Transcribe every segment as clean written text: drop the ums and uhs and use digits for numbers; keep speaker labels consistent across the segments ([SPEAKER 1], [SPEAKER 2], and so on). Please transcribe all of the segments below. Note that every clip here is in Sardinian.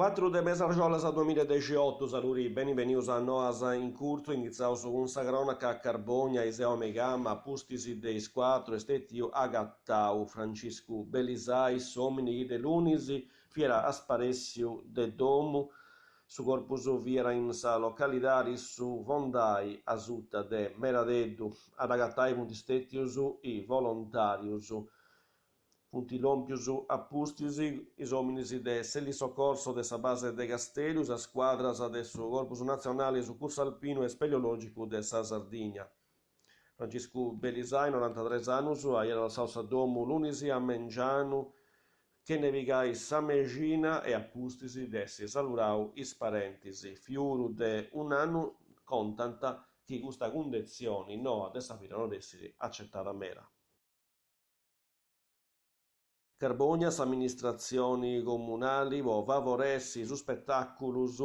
[SPEAKER 1] 4 de mes'argiolas duamillaedexiottu, Saludi, beni benius a Noas in Curtzu, inghitzaus cun sa cronaca a Carbogna, a is de meigama, a pustis de is 4 est stètiu agatau Franciscu Bellisai, s'òmini chi de lunis fiat sparèssiu de domu. Su corpus fiat in sa localidadi Su Fondai, asuta de Meradeddu. A dd'agatai funt stètius is volontàrius. Funt lòmpius a pustis is òminis de s'elisoccorso de sa base de Casteddu, sas scuadras de su Corpus Natzionale Sucursu Alpinu e Speleològicu de sa Sardigna. Franciscu Bellisai, norantatres annus, aiat lassau sa domu lunis a mengianu chene pigai sa mexina e a pustis de essi saludau is parentis. Fiuru de un'annu contant chi custa cundetzioni noa de sa vida no dd'essit acetada meda. Carbogna, s'amministratzioni comunali po favoressi is spetàculus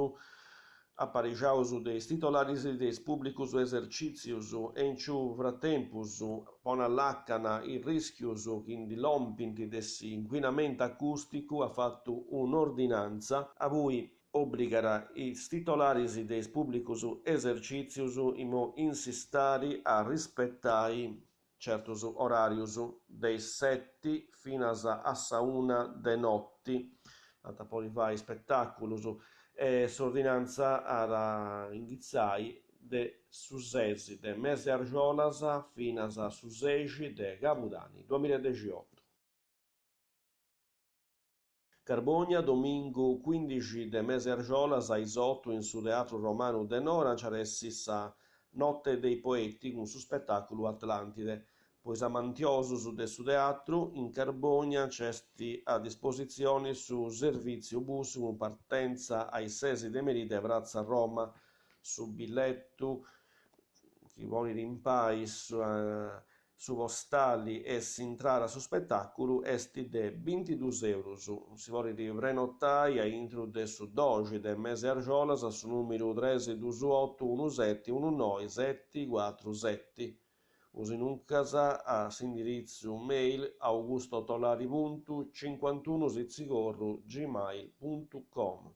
[SPEAKER 1] aparixaus de is titolaris de is pùblicus esercìtzius e in su fratempus ponni a làcana is rìschius chi ndi lòmpint de s'incuinamentu acùsticu at fatu un'ordinantza abui òbligat is titolaris de is pùblicus esercìtzius imoi in s'istadi a rispetai certus oràrius de is seti finas a sa una de noti ant a podi fai spetàculus e s'ordinantza at a inghitzai de su ses de mese argiolas finas a su sexi de cabudani duamillaedexiottu. Carbogna, domingu cuindixi de mese argiolas a is otu in su Teatru Romanu de Nora nc'at essi sa Notte dei Poeti cun su spetàculu Atlantide. Po is amantiosus de su teatru, in Carbogna nc'est a dispositzioni su servìtziu bus cun partentza a is ses de merì de Pratza Roma. Su billetu, chi ponit impari su postali e s'intrada a su spetàculu, est de bintidus eurus. Si podit prenotai a intru de su doxi de mese argiolas a su nùmeru tres dus otu unu seti unu noi seti cuatru seti. O sinuncas a s'indiritzu mail augustotolari puntu cincuantunu sitzigorru gmail puntu com.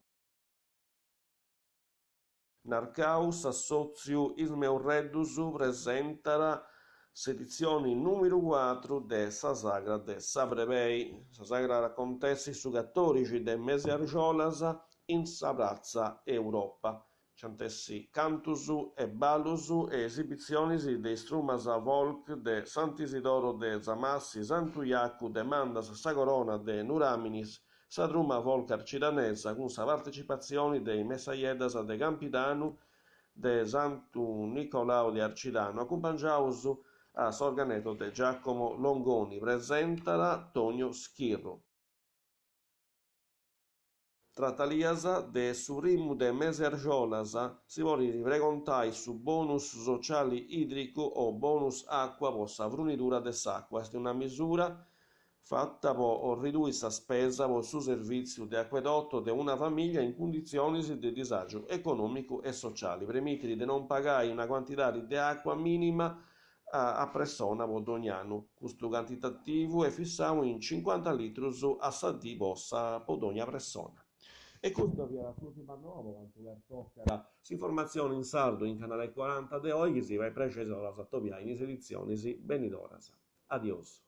[SPEAKER 1] Narcau, s'assòtziu Is Meurreddus presentat s'editzioni nùmeru cuatru de sa Sagra de sa Brebei. Sa sagra at a acontessi su catòrixi de mese argiolas in sa pratza Europa. Nc'ant essi cantus e ballus e esibitzionis de is trumas folk de Sant'Isidoro de Samassi, Santu Jacu de Mandas, Sa Corona de Nuràminis, sa truma folk arcidanesa cun sa partecipatzioni de is messajeddas de Campidanu de Santu Nicolau de Arcidanu acumpangiaus a s'organetto de Giacomo Longoni. Presentat Tonio Schirru. Tratalias, de su primu de mese argiolas si podit pregontai su bonus sociali ìdricu o bonus àcua po sa frunidura de s'àcua. Est una misura fata po ridui sa spesa po su servìtziu de acuedoto de una famìllia in cunditzionis de disàgiu econòmicu e sociali. Premitit de non pagai una cuantidadi de àcua mìnima a pressona po dogna annu. Custu cantitativu est fissau in cincuanta litrus a sa dì po sa po dogna pressona. E custa fiat s'ùrtima noa po cantu pertocat s'informatzioni in sardu in Canale 40 de oi, chi si fait prexeri torraus a atobiai in is editzionis benidoras. Adiosu.